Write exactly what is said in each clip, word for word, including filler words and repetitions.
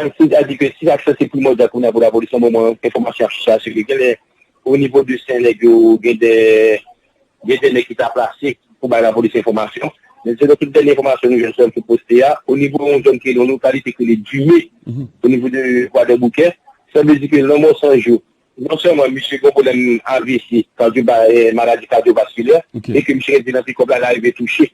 Sa di ke si sa k sanse primòdyal kounye a pou lapolis, nan moman enfòmasyon ap chache, gen lè o nivo de Sen Nèg yo, gen de, gen de nèg ki ta plase pou bay lapolis enfòmasyon. Men selon tout dènye enfòmasyon nou jwenn sou M K poste a, o nivo yon zòn ki rele, yon lokalite ki rele Dime, o nivo de Kwadèboukè, sa vle di ke Lanmò San Jou, non sèlman misye gen pwoblèm A V C, kadyo, maladi kadyovaskilè, e ke misye rete nan pikòp la, l arive touche.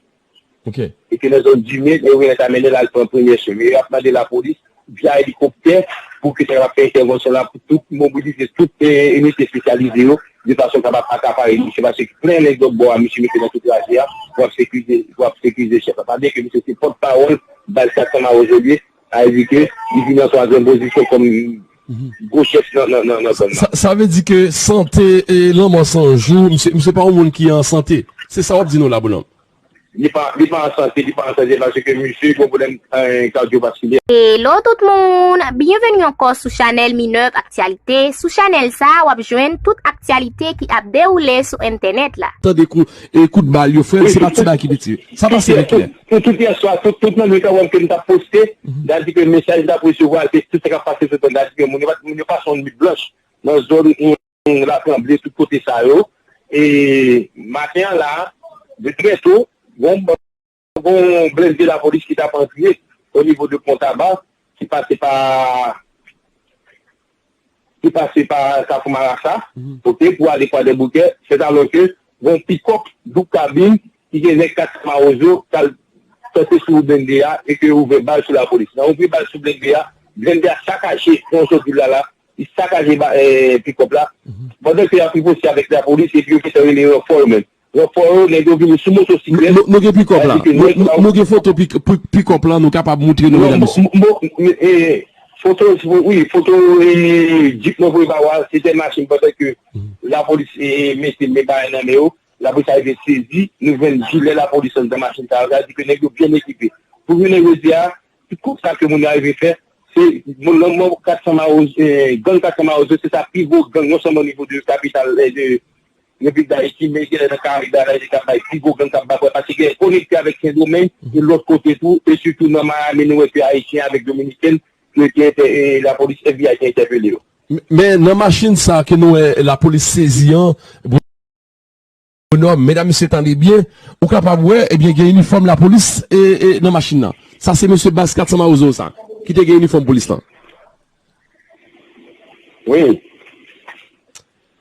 E ke nan zòn Dime, yo genlè ta mennen l al pran premye swen. Men y ap mande lapolis, via elikoptè, pou ke sa kapab fè entèvansyon la, pou tout mobilize tout, eh, inite espesyalize yo, de fason kapab akapare misye, paske plen lè lòt bò a, misye mete nan tout traje a, pou ap sekirize, pou ap sekirize chèf la. Pa bliye ke misye se pòtpawòl baz kat san Mawozo li ye, sa vle di ke li vin an twazyèm pozisyon kòm gwo chèf nan, nan, nan, nan zòn nan. Sa, sa vle di ke sante e Lanmò San Jou, misye, misye pa yon moun ki an sante. Se sa w ap di nou la, bonòm? Li pa, li pa an sante, li pa an sante paske misye gen pwoblèm, eh, kadyovaskilè. Hello tout moun, byenveni ankò sou chanèl Minèv Aktyalite. Sou chanèl sa, w ap jwenn tout aktyalite ki ap dewoule sou entènèt la. Tande kou, e kout bal yo, frè, se pa ti bagay ki piti. Sa pase nan kilè? Tout, tout yè swa, tout, tout nan nwit an, wè m ke m t ap poste, sa di ke mesaj m t ap resevwa, se tout sa k ap pase sou tè, sa di ke moun yo pa, moun yo pase yon nwit blanch nan zòn, Latranble, tout kote sa yo. E maten an la, de trè to, gon, gon blende lapolis ki t ap antre o nivo de Pon Taba, ki pase pa, ki pase pa Kafou Marasa, kote pou ale Kwadèboukè, sètalò ke gon pikòp doub kabin ki gen nèg kat san Mawozo k al tante sou blende a e ke ouvè bal sou lapolis. Nan ouvri bal sou blende a, blende a sakaje nan zòn vil la la, li sakaje ba, eh, pikòp la. Pandan ke y ap negosye avèk lapolis, epi yo gentan rele ranfò yo menm. Ranfò yo, nèg yo vini sou motosiklèt. Nou, nou gen pikòp la. Nou, nou, nou gen foto pik-, pi-, pikòp la, nou kapab moutre nou, medam, mesye. Bon, eh, foto, wi, foto, eh, djip mwen voye ba w a, se te machin pandan ke lapolis, eh, mete men bagay nan men yo. Lapolis arive sezi, nou jwenn jilè lapolis anndan machin sa yo, sa vle di ke nèg yo byen ekipe. Pou jounen jodi a, tout kou sa ke moun yo arive fè, se moun nan, moun kat san Mawozo, eh, gang kat san Mawozo, se sa pi gwo gang, non sèlman o nivo de kapital, eh, de Repiblik Dayiti, men genlè nan Karayib la, la, ki ap bay pi gwo gang k ap bat, paske genlè konekte avèk Sendomeng, e lòt kote tou, e sitou nan Miami, nou wè ke Ayisyen avèk Dominiken, ke te entè-, e lapolis F B I te entèpele yo. Men, men nan machin sa ke nou wè lapolis sezi an, Bonòm, medam, mesye, tande byen, ou kapab wè, ebyen, gen inifòm lapolis e, e nan machin nan. Sa se mesye baz kat san Mawozo sa, ki te gen inifòm polis lan. Wi.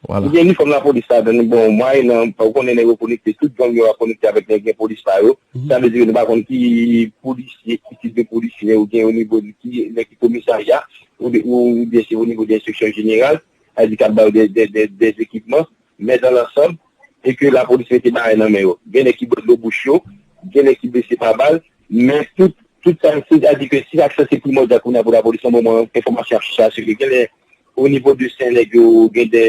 Vwala. Li gen inifòm lapolis ladan li. Bon, mwayennan, ou konnen nèg yo konekte, tout gang yo ap konekte avèk nèg gen polis pa yo. Sa vle di ke nou pa konn ki polisye, ki tip de polisye nèg yo gen o nivo de ki, nèg ki komisarya, ou, oubyen se o nivo de enspeksyon jeneral, sa vle di k ap ba yo de, de, de, de ekipman. Men dans l'ensemble, e ke lapolis mete bagay nan men yo. Gen nèg ki bwè dlo bouch yo, gen nèg ki blese pa bal, men tout, tout sa, se a di ke si sa k sanse primòdyal kounye a pou lapolis, nan moman enfòmasyon ap chache, gen lè o nivo de Sen Nèg yo, gen de,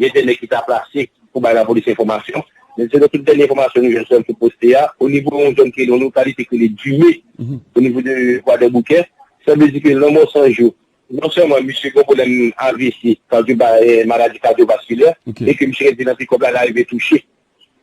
gen de nèg ki ta plase pou bay lapolis enfòmasyon. Men selon tout dènye enfòmasyon nou jwenn sou M K poste a, o nivo yon zòn ki rele, yon lokalite ki rele Dime, o nivo de Kwadèboukè, sa vle di ke Lanmò San Jou, non sèlman misye gen pwoblèm A V C, kadyo, eh, maladi kadyovaskilè, e ke misye rete nan pikòp la, l arive touche.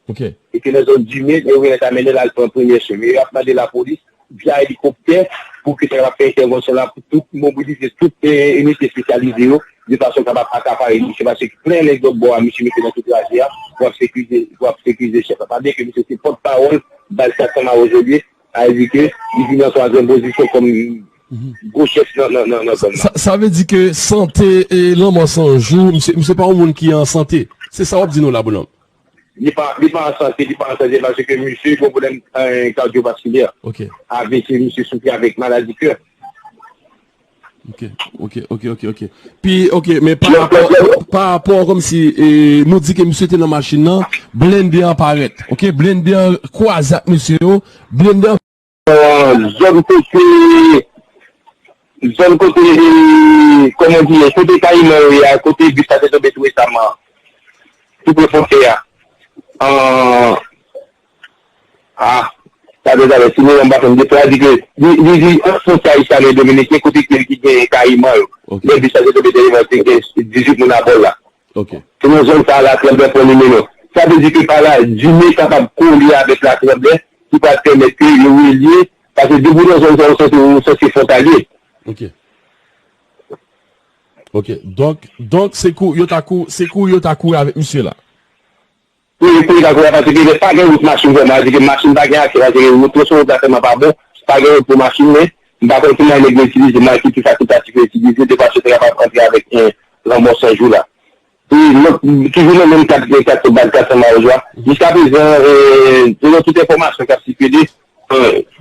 E ke nan zòn Dime, yo genlè ta mennen l al pran premye swen. Men y ap mande lapolis, via elikoptè, pou ke sa kapab fè entèvansyon la, pou tout mobilize tout, eh, inite espesyalize yo, de fason kapab akapare misye, paske plen lè lòt bò a, misye mete nan tout traje a, pou ap sekirize, pou ap sekirize chèf la. Pa bliye ke misye se pòtpawòl baz kat san Mawozo li ye, sa vle di ke li vin an twazyèm pozisyon kòm gwo chèf nan, nan, nan, nan zòn nan. Sa, sa vle di ke sante e Lanmò San Jou, misye, misye pa yon moun ki an sante. Se sa w ap di nou la, bonòm? Li pa, li pa an sante, li pa an sante, paske misye gen pwoblèm, eh, kadyovaskilè. A V C, misye soufri avèk maladi kè. Ok, ok, ok, ok, ok. Pi, ok, men pa rapò, pa rapò kòmsi, eh, nou di ke misye te nan machin nan, blende an parèt. Ok, blende an kwaze ak mesye yo, blende an euh, zòn kote, zòn kote, euh, kòman di, kote Kayiman yo ye a, kote bis la te tonbe tou resaman, tou pre fwontyè a. Euh, ah, talè, talè, si nou pa fè m defo a, di ke li, li, li ant fwontyè ayisyen avèk dominiken, kote ke ki gen Kayiman yo. Lè bis la te tonbe, te gen dizuit moun abò l la. Se nan zòn sa a Latranblè pran nimewo. Sa vle di ke pa la, Dime kapab kole avèk Latranblè, ki pral pèmèt ke yo relye, paske depi w nan zòn sa, ou sanse, ou sanse fwontalye. Ok. Ok. Donk, donk se kou yo ta kou, se kou yo ta kouri avèk misye la. Wi, kou yo ta kouri, paske pa gen wout machin vrèman, se ke machin pa gen aksè, paske wout yo sou wout la tèlman pa bon, pa gen wout pou machin, men m pa konn ki mwayen nèg yo itilize, mwayen ki pi fasil pratik yo itilize, de fason yo te kapab antre avèk lanmò san jou la. E lòt, toujou nan menm kad, kad baz Kasanm Mawozo a, jiskaprezan, selon tout enfòmasyon k ap sikile,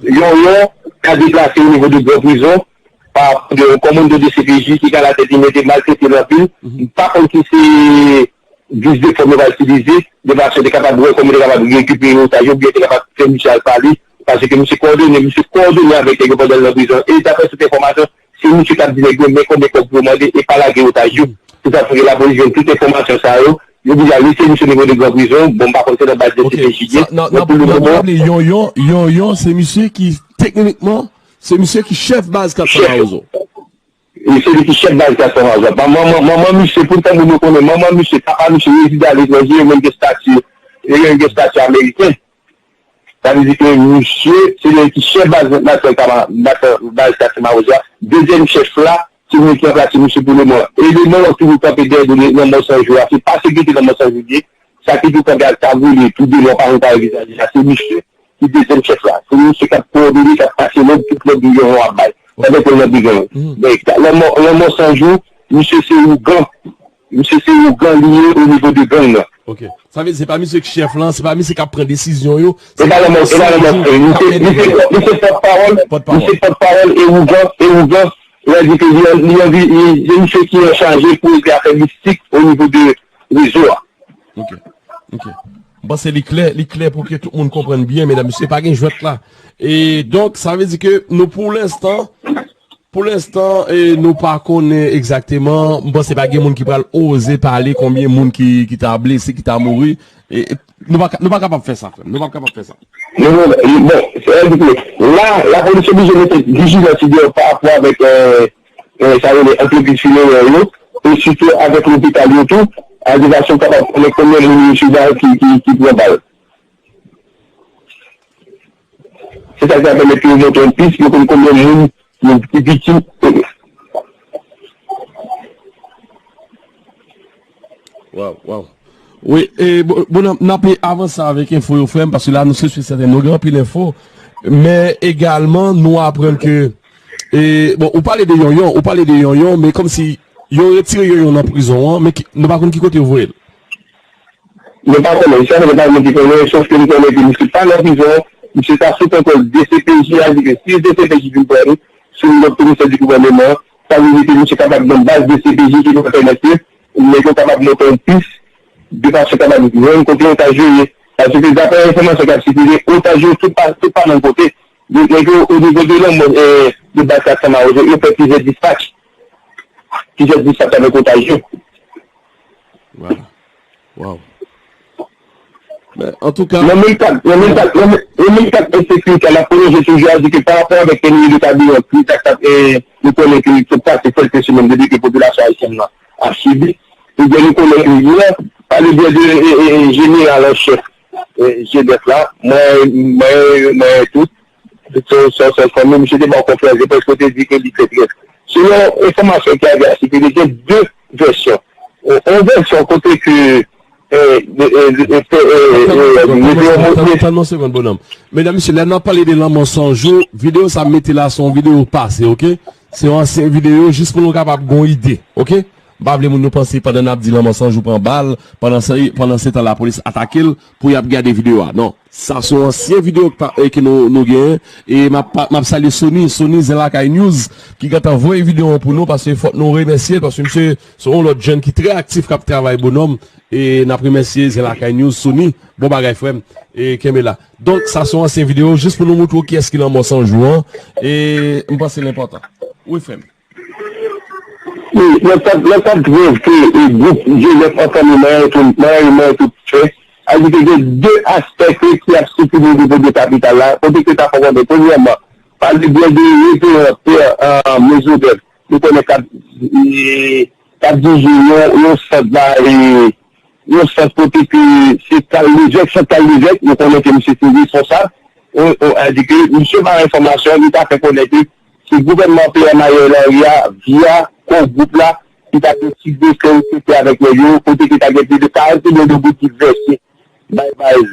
Yonyon ka deplase o nivo de Gran Prizon pa rapò de yon kòmando de C P J ki ka latèt li mete maltrete l anpil. M pa konn si se vis de fòm yo pral itilize, de fason yo te kapab wè kòman yo te kapab rekipere otaj yo, oubyen yo te kapab fè misye al pale, paske misye kowòdone, misye kowòdone avèk nèg yo pandan l nan prizon. E daprè tout enfòmasyon, se misye k ap di nèg yo men konbyen kòb pou yo mande e pa lage otaj yo. Se sa k fè ke lapolis jwenn tout enfòmasyon sa yo, yo deja lese misye o nivo de Gran Prizon, bon, m pa konn se nan baz de C P J li ye, men pou le moman. N ap raple, Yonyon, Yonyon, se misye ki, teknikman, se misye ki chèf baz Kasanm Mawozo. E se li ki chèf baz Kasanm Mawozo. Manman, manman misye, pou tan moun yo konnen, manman misye, papa misye rezide aletranje, yo menm gen estati, yo menm gen estati ameriken. Sa vle di ke misye, se li ki chèf baz, baz, baz Kasanm Mawozo a. Dezyèm chèf la, se moun ki ranplase misye pou le moman. Eleman yo toujou kanpe dèyè do lanmò san jou a. Se pa sekirite lanmò san jou li ye. Sa ki tou kanpe ak tab woule, tou de lò pa yon kare vizaje a, se misye ki dezyèm chèf la. Se misye k ap kowòdone, k ap pase lòd, tout lòd yo yon ap bay. Pandan ke l nan prizon yo. Donk, lanmò, lanmò san jou, misye se ougan. Misye se ougan li ye o nivo de gang nan. Ok. Sa vle di se pa misye ki chèf lan, se pa misye k ap pran desizyon yo. Se pa lanmò, se pa lanmò san jou. Misye, misye, misye pòtpawòl, misye pòtpawòl e ougan, e ougan. Lè di ke li, li anvi, li, se misye ki an chaje pou regle afè mistik o nivo de rezo a. Ok. Ok. M panse li klè, li klè pou ke tout moun konprann byen, medam, mesye, pa gen jwèt la. E donk, sa vle di ke nou, pou lenstan, pou lenstan, e, nou pa konnen egzakteman, m panse pa gen moun ki pral oze pale konbyen moun ki, ki ta blese, ki ta mouri. E, e, nou pa, nou pa kapab fè sa, frè m. Nou pa kapab fè sa. Non, non, non, bon, se vre ke la, lapolis oblije mete vijilans li deyò pa rapò avèk, e, e, sa rele antrepriz finerè yo, e sitou avèk lopital yo tou, a de fason kapab konnen konbyen moun yo sou bal ki, ki, ki pran bal. Se sa ki va pèmèt ke yo monte yon pis, yo konn konbyen moun yo ki viktim. Waw, waw. Wi, e, bon, bon, n ap, n ap avanse avèk enfo yo, frè m, paske la, nou se si sèten, nou gen anpil enfo, men egalman, nou aprann ke, e, bon, ou pale de Yonyon, ou pale de Yonyon, men kòmsi yo retire Yonyon nan prizon an, men ki, nou pa konn ki kote yo voye l. Nou pa konnen, jiskaprezan pa gen moun ki konnen, sof ke nou konnen ke misye pa nan prizon an, misye ta sou kontwòl D C P J a, di ke si D C P J vin pran li, sou lòd komisè di gouvèneman an, sa vle di ke misye kapab nan baz de C P J ki pral pèmèt ke nèg yo kapab monte yon pis de fason kapab jwenn kote otaj yo ye. Paske daprè enfòmasyon k ap sikile, otaj yo tout pa, tout pa menm kote. Donk, nèg yo, o nivo de lanmò, e, de baz Kasanm Mawozo, yo fè plizyè dispatch. Plizyè dispatch avèk otaj yo. Waw. Waw. Men, antouka. Nan menm kad, nan menm kad, nan menm, nan menm kad ensekirite a, n ap pwolonje toujou a di ke pa rapò avèk peniri de kabiran, kriz ak sa, e, nou konnen ke se pase kèlke semèn depi ke popilasyon ayisyèn nan ap sibi. Ebyen, nou konnen ke yè, pa le byè de, e, e, e, jeneral an chèf, e, G D F la, mwen, mwen, mwen tout, se, se, se fanmi, misye te ba w konferans de près kote di ke li fè trèt. Selon enfòmasyon ki ap sikile, gen de vèsyon. Yon vèsyon kote ke, e, e, e, e, e, e, mete yon mo. Tann yon segonn, bonòm. Medam, mesye, lè n ap pale de lanmò san jou, videyo sa m mete la, se yon videyo pase, oke? Se yon ansyen videyo, jis pou nou kapab gon ide, oke? M pa vle moun yo panse pandan n ap di lanmò san jou pran bal, pandan se, pandan se tan lapolis atake l, pou y ap gade videyo a. Non. Sa se yon ansyen videyo k pa, e, ke nou, nou genyen. E m ap, m ap salye Sony, Sony Zen Lakay News, ki gentan voye videyo an pou nou, paske fòk nou remèsye l, paske misye se yon lòt jèn ki trè aktif, k ap travay bonòm. E n ap remèsye Zen Lakay News, Sony, bon bagay, frè m. E kenbe la. Donk, sa se yon ansyen videyo, jis pou nou montre w kiyès ki lanmò san jou an. E m panse l enpòtan. Wi, frè m. Wi, nan kad, nan kad grèv ke, e, gwoup Jozèf Ansanm e Mayantou, Mayantou fè, a di ke gen de aspè ke ki ap sikile o nivo de kapital la, kote ke ta fè konnen, premyèman, pa le byè de reveran pè, e, Mezodèf, nou konnen k ap, e, k ap dirije yon, yon sant ba, e, yon sant kote ke se Kal Levèk, sant Kal Levèk, nou konnen ke misye se responsab, on, on, a di ke misye ba enfòmasyon, li ta fè konnen ke se gouvènman P M Ariel Henry a, via Core Group la, ki ta deside fè yon sesyon avèk nèg yo, kote ki ta gen plis de karant milyon de goud ki vèse bay baz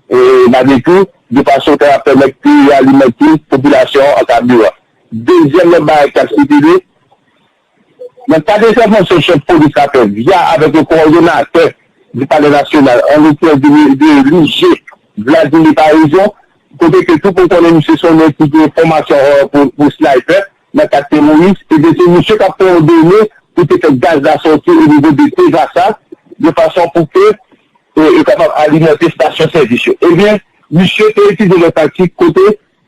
e Babekyou, de fason ke l ap pèmèt ke yo alimante popilasyon an an kabiran. Dezyèm lòt bagay k ap sikile, nan kad entèvansyon chèf polis la fè via avèk le coordonnateur du Palais National, en l'occurrence de, de l'I G, Vladimir Paraison, kote ke tout moun konnen misye se yon nèg ki gen fòmasyon euh, pou, pou sniper, nan kad teworis, ebyen se misye k ap kowòdone pou te fè gaz la sòti o nivo de Tevasa, de fason pou ke e, e kapab alimante estasyon sèvis yo. Ebyen, misye te itilize yon taktik kote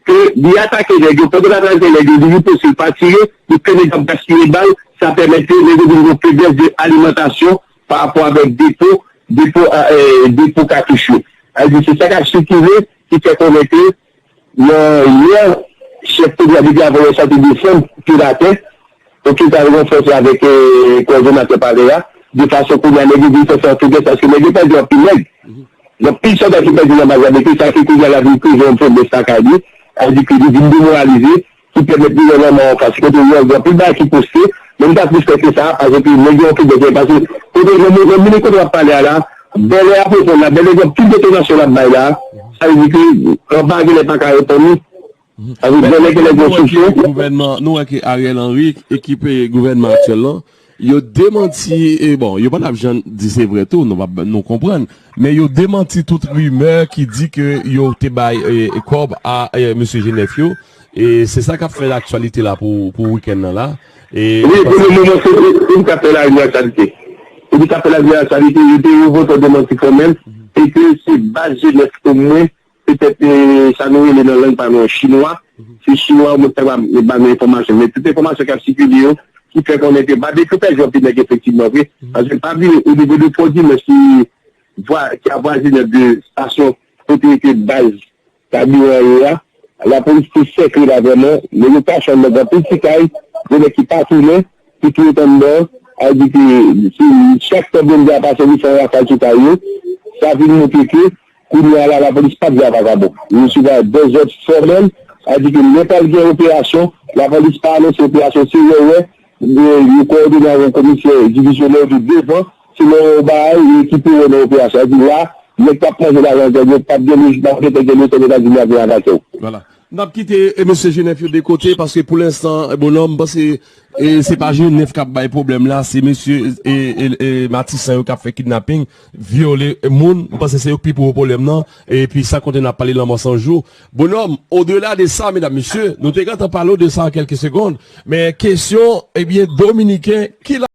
ke li atake nèg yo, pandan l ap atake nèg yo, li riposte, li pa tire, li fè nèg yo ap gaspiye bal, sa pèmèt ke nèg yo vin gen yon feblès de alimantasyon pa rapò avèk depo, depo, a, e, depo katouch yo. Sa vle di, se sa k ap sikile, ki fè konnen ke nan yè, chèf polis la depi avanyè sa te desann pye l atè, pou ki l ta ranfòse avèk e, kowòdonatè palè a, de fason kounye a nèg yo vin fè sa anpil dèt, paske nèg yo pèdi anpil nèg. Gen anpil sòlda ki pèdi nan baz la, depi sa ki kounye a la vin krize yon feblès lakay li, sa vle di ke li vin demoralize, ki pèmèt li wè lanmò anfas. Kote yo gen anpil bagay ki poste, men m ta plis kwè ke sa, paske nèg yo anpil dèt, paske kote nan, nan minit kote w ap pale a la, bèlè ap reponn la, bèlè gen anpil detonasyon l ap bay la, sa vle di ke anba genlè pa ka reponn li. Avèk bèlè genlè gen soupsyon. Gouvènman, nou wè ke Ariel Henry, ekip e, gouvènman aktyèl lan, yo demanti, e bon, yo pa t ap janm di se vre tou, nou, pa, nou konprann, men yo demanti tout rimè ki di ke yo te bay e, e, kòb a e, mesye G nèf yo, e se sa k ap fè aktyalite la pou, pou wikenn nan la. E, wi, pou le moman, se, se, se li k ap fè la, li aktyalite. Se li k ap fè la, li aktyalite, yo te revolte yon demanti fòmèl, e ke se baz G nèf omwen petèt e, sa nou rele nan lang pa nou an chinwa. Se chinwa, mwen ta ba ba nou enfòmasyon. Men tout enfòmasyon k ap sikile yo, ki fè konnen ke Babekyou pèdi anpil nèg efektivman vre. Paske pa bliye, o nivo de Fò Dimèch ki vwa, ki avwazine de estasyon kote ke baz kabiran yo a, lapolis te sèke la vrèman, nèg yo kache anndan anpil ti kay, gen nèg ki pa tounen, ki tou ret anndan, sa vle di ke si chak tan blende a pase, li fè yon rakay sou kay yo, sa vin montre ke kounye a la, lapolis pa t vle a vakabon. Yo resevwa dèzòd fòmèl, sa vle di ke lè pral gen operasyon, lapolis pa anonse operasyon, se lè w wè, yo, yo kowòdone avèk yon komisè divizyonè ki devan, se lè w wè yon bagay, yo ekipe w nan operasyon. Sa vle di la, nèg k ap manje lajan gang yo, p ap gen lojman, p ap gen lojman, Etazini ap vin atake w. Vwala. N ap kite e, mesye G nèf yo de kote, paske pou lenstan, e, bonòm, m panse e, se pa G nèf k ap bay pwoblèm la, se mesye e, e, e, Matisan yo k ap fè kidnaping, vyole e, moun. M panse se yo k pi pou pwoblèm nan. Epi san konte n ap pale lanmò san jou. Bonòm, odela de sa, medam, mesye, nou te gentan pale w de sa an kèlke segonn, men kesyon, ebyen, Dominiken, ki